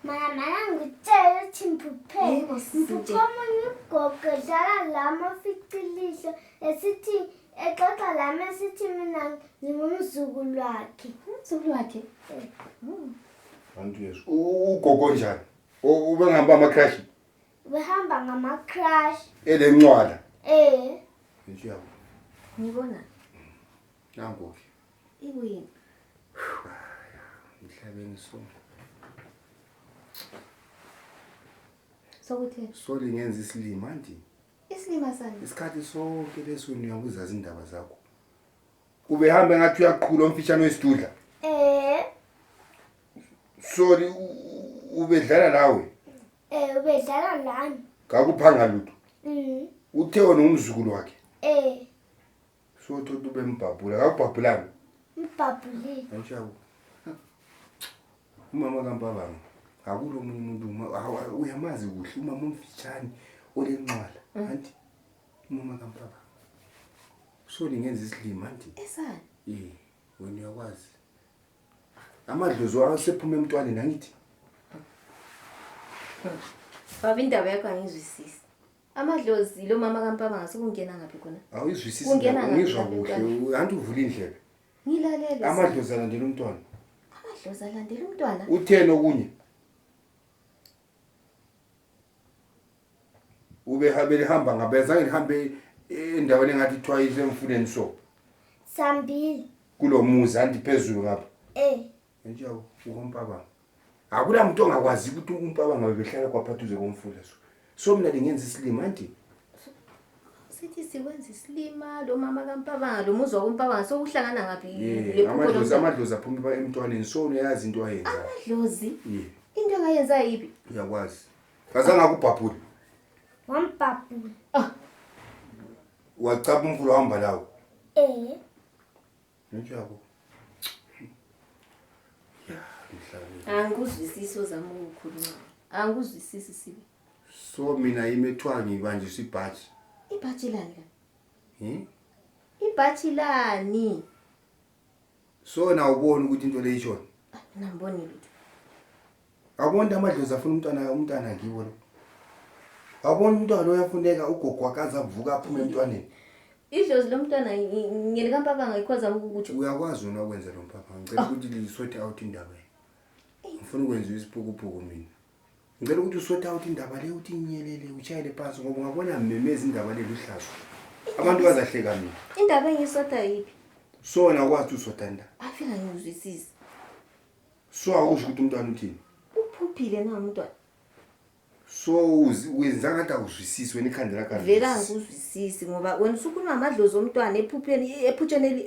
Mana ngitshela Chimpuphe. Yebo sisi. Omunye ugogo dlala lama ficiliso esithi exoxa lama esithi mina ngingumzukulu wakhe. Umzukulu wakhe? Bantu yesu. Ugogo njani? Ubengihamba ama-crash? Behamba ngama-crash. Elencwala? Nje yabo. Ngibona. Nangoke. Ikuyini? Emhlabeni so. Sokuthi Soli ngenza isilima anti. isilima sani? Isikhathi sonke lesoni uyakuzazi indaba zakho. Ubehamba ngathi uyaqhula umfishano wesidudla. Soli ubedlala nawe? Ubedlala nani? Ngakuphanga lutho. Uthe wona umzukulu wakhe. So thothi ubembhabhula, akubhabhulanga. Mbhabhulile. Anjalo. Umama kaMpabanga akulo umuntu uyamazi kuhle umama umfitshane olencwala anti umama kaMpabanga. So lingenza isilima anti. Esani? Wena uyakwazi. Amadlozi asephuma emntwaneni angithi. Baba indaba yakho angizwisisi. Amadlozi lo mama kaMpabanga sekungena ngapi khona? Awuzwisisi ngizwa kuhle. Anti uvula indlebe. Ngilalela. Amadlozi alandela umntwana. Amadlozi alandela umntwana? Utheni okunye? Ubehamba ngabeza ngihambe endaweni engathi ithiwa isemfuleni so. Sambili. Kulo muzi anti phezulu ngapha. Njengo uMpabanga. Akula muntu ongakwazi ukuthi uMpabanga bebehlala kwaphathuze komfula so. So mina lingenza isilima anti. Sithi sikwenza isilima lo mama kaMpabanga lo muzi waKaMpabanga sokuhlangana ngapi lephupho amadlozi aphuma emntwaneni so uyazi into ayenza. Amadlozi? Into engayenza yipi? Uyakwazi. Kazange akubhabhule. Wambhabhula. Wacapha umfula wahamba lawo. Njalo. Angikuzwisisi ozama ukukhuluma. Angikuzwisisi sibe. So mina imethwa ngibanjiswa ibhaji. Ibhaji lani ka? Ibhaji lani? So na ubona ukuthi into le ishona. Mina ngiboni lutho. Abona amadlozi afuna umntwana ngibo lo. Abona umntwana uyafuneka ugogo wakaza avuka aphume emntwaneni. Idlozi lomntwana ngene kaMpabanga ikhoza ukuthi uyakwazi una ukwenza lo Mpabanga. Ngicela ukuthi lisort out indaba le. Ngifuna ukwenza isiphukuphuku mina. Ngicela ukuthi usort out indaba le uthi inyelele uchayele phansi ngoba ngabona memeza indaba le luhlazo. Abantu bazahleka mina. Indaba engisota yipi? So na kwathi usota indaba. Afika ngizwisisi. So awusho ukuthi umntwana uthini? Uphuphile na umntwana. So wenza ngathi akuzwisisi wena ikhandela kanti. Vela angikuzwisisi ngoba wena usukhuluma amadlozi omntwana ephutsheni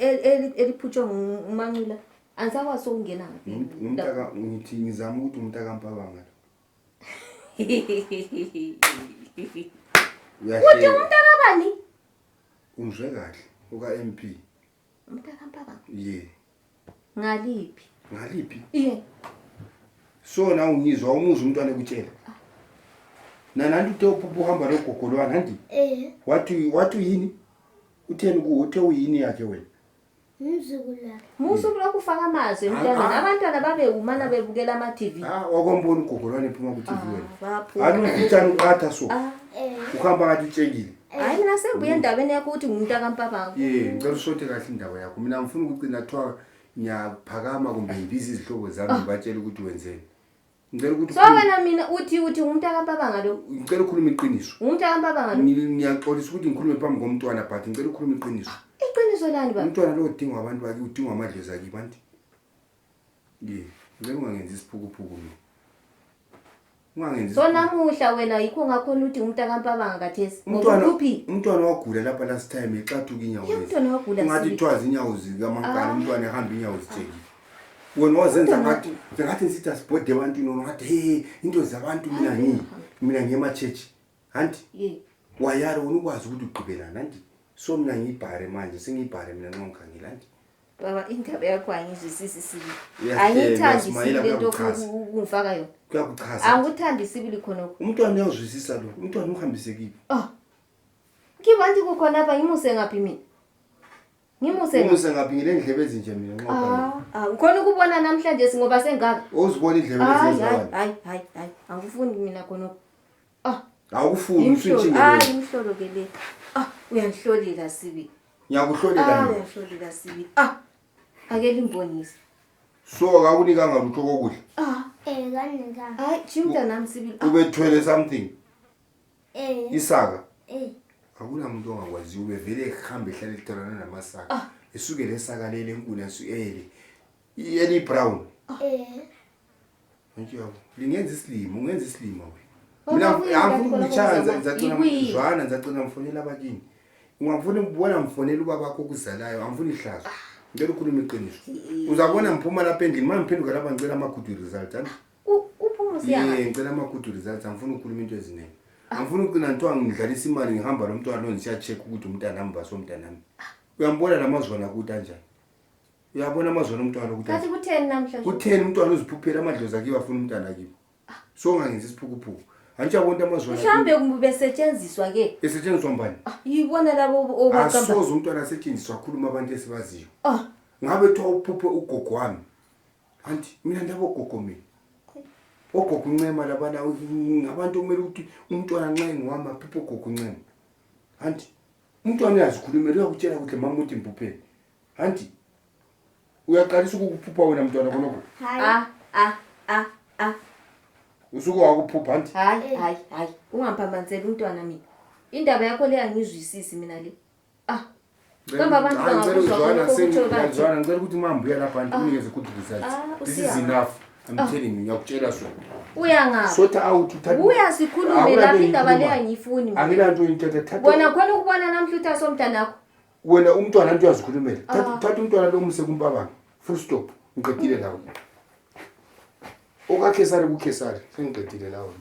eliphutshwa uMancula. Angisakwazi ukungena ngapi. Umntaka ngithi ngizama ukuthi umntaka kaMpabanga. Uthi umntaka bani? Ungizwe kahle uka MP. Umntaka kaMpabanga? Ngaliphi? So na ungizwa umuzi umntwana ekutshela. Nanantu uphupha uhamba logogolwana anti? Wathi yini? Utheni uthe uyini yakhe wena? Umzukulu. Musu lokufaka amazwi emntwana abantwana babe umana bebukela ama TV. Wakombona ugogolwane ephuma ku TV wena. Bapho. Anufitshana uqatha so. Uhamba ngathi utshengile. Hayi mina sengibuye endabeni yakho ukuthi ngumuntu kaMpabanga. Ngicela usothe kahle indaba yakho. Mina ngifuna ukucina thiwa ngiyaphakama kumbe ngibiza izihlobo zami ngibatshela ukuthi wenzeni. Ngicela ukuthi So wena mina uthi ngumuntu kaMpabanga lo. Ngicela ukukhuluma iqiniso. Umuntu kaMpabanga lo. Ngiyaxolisa ukuthi ngikhulume phambi komntwana but ngicela ukukhuluma iqiniso. Iqiniso lani baba? Umntwana lo udinga abantu baki udinga amadlozi akibo anti. Ngicela ungangenzi isiphukuphuku mina. Ungangenzi. So namuhla wena yikho ngakhona uthi ngumuntu kaMpabanga kathesi. Umntwana wagula lapha last time exathuka inyawo lezi. Umntwana wagula ngathi thwazi inyawo zikaMankala umntwana ehamba inyawo zithekile. Wena wazenza ngathi nsithi asibhode abantu nona ngathi into zabantu mina ngiyema church anti wayaro unukwazi ukuthi ugqibelana anti so mina ngiyibhare manje sengiyibhare mina nongikhangela anti baba indaba yakho angizwisisi sibili angithandi sibili lento ukungifaka yona kuyakuchaza angikuthandi sibili khona umntwana uyazwisisa lo umntwana uhambise kipi kibantu kukhona apha ngimuse ngaphi mina Ngimuse Umuse ngaphi ngile ndlebe ezinje mina nqoba. Ukhona ukubona namhlanje singoba sengaka. Uzibona indlebe ezinje. Hayi. Angifuni mina khona. Awufuni switching. Imhlolo ke le. Uyangihlolela sibi. Ngiyakuhlolela mina. Uyangihlolela sibi. Ake limbonise. So akunika ngalutho kokudla. Kanika. Hayi, chimta nami sibi. Ubethwele something. Isaka. Akunamuntu ongakwazi ubevele ekhamba ehlala etorana namasaka. Esuke lesaka lele enkulu asuele. Eli brown. Ngiyawo. Lingenza isilimo, ungenza isilimo wena. Mina angifuni ukuchaza ngicacina mzwana ngicacina mfonela abakini. Ungafuna ukubona mfonela ubaba bakho okuzalayo, angifuni ihlazo. Ngicela ukhuluma iqiniso. Uzabona mphuma lapha endlini, mangiphenduka lapha ngicela ama-good results. Uphuma siyanga. Ngicela ama-good results, angifuni ukukhuluma into eziningi. Angifuni ukugcina nto ngidlalisa imali ngihamba lo mntwana lo ngisiya check ukuthi umntana nami baso mntana nami. Uyambona lamazwana ukuthi kanjani? Uyabona amazwana umntwana ukuthi. Kathi kutheni namhlanje? Kutheni umntwana uziphuphela amadlozi akhe bafuna umntana akibo. So ngangenza isiphukuphuku. Anjabona amazwana. Mhlambe kumbesetshenziswa ke. Esetshenziswa mbani? Yibona labo obaqamba. Asoze umntwana asetshenziswa khuluma abantu esibaziyo. Ngabe twa uphuphe ugogo wami. Anti mina ndabo gogo mina. Ogogo uncema labana abantu kumele ukuthi umntwana nxa engwama phuphe ugogo uncema. Anti umntwana uyazikhulumela uyakutshela ukuthi mama uthi mphupheni. Anti uyaqalisa ukuphupha wena mntwana khonoko. Usuke wakuphupha anti. Hayi. Ungamphambanzeli umntwana mina. Indaba yakho le angizwisisi mina le. Kamba abantu bangakuzwa ngizwana ngicela ukuthi mambuya lapha anti unikeze good results. This is enough. I'm telling you, ngiyakutshela sona. Uyanga. Sota out uthatha. Uyasikhulume lapha indaba le angiyifuni mina. Angila nto inthethe thatha. Wena khona ukubona namhlanje somntanakho. Wena umntwana nto uyazikhulumela. Thatha umntwana lo umse kumpabanga. Full stop. Ngiqedile lawo. Okakhesari kukhesari. Sengiqedile lawo.